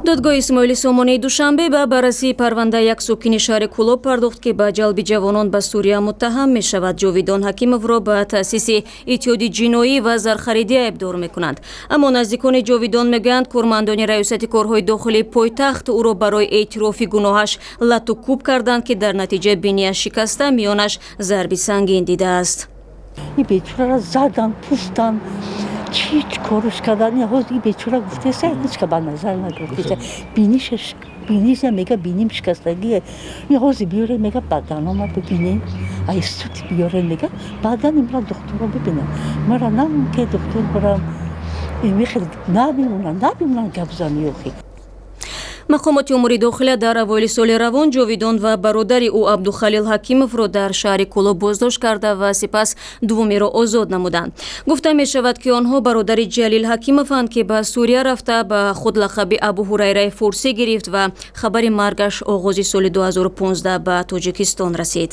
Додгоҳи Исмоили Сомонии Душанбе ба баррасии парвандаи як сокини шаҳри Кӯлоб пардохт, ки ба ҷалби ҷавонон ба Сурия муттаҳам мешавад. Ҷовидон Ҳакимовро ба таъсиси иттиҳоди ҷиноӣ ва зархаридӣ айбдор мекунанд. Аммо наздикони Ҷовидон мегӯянд, кормандони Раёсати корҳои дохилии пойтахт ӯро барои эътирофи гуноҳаш лату кӯб карданд, ки дар натиҷа бинияш шикаста, миёнаш зарби сангин дидааст. Ин бечораро задан, пуфтан, чӣ корш кардан. Ҳозир ин бечора гуфтеса, ҳечка ба назар нагирифтеса. Бинишаш, биниша мега, биним шикастагие. Ин ҳозир биёре, мега, баданома бибинем, ай суд биёре, мега, баъдан имра духтуро бибинам. Мара намумкин духтур барам, мехел намемонам, намемонам гап зани охи. Мақомоти умури дохила дар аввоили соли равон Ҷовидон ва бародари ӯ Абдухалил Ҳакимовро дар шаҳри Кӯлоб боздошт карда ва сипас дуввумиро озод намуданд. Гуфта мешавад, ки онҳо бародари Ҷалил Ҳакимованд, ки ба Сурия рафта, ба худ лақаби Абу Ҳурайраи форсӣ гирифт ва хабари маргаш оғози соли 2015 ба Тоҷикистон расид.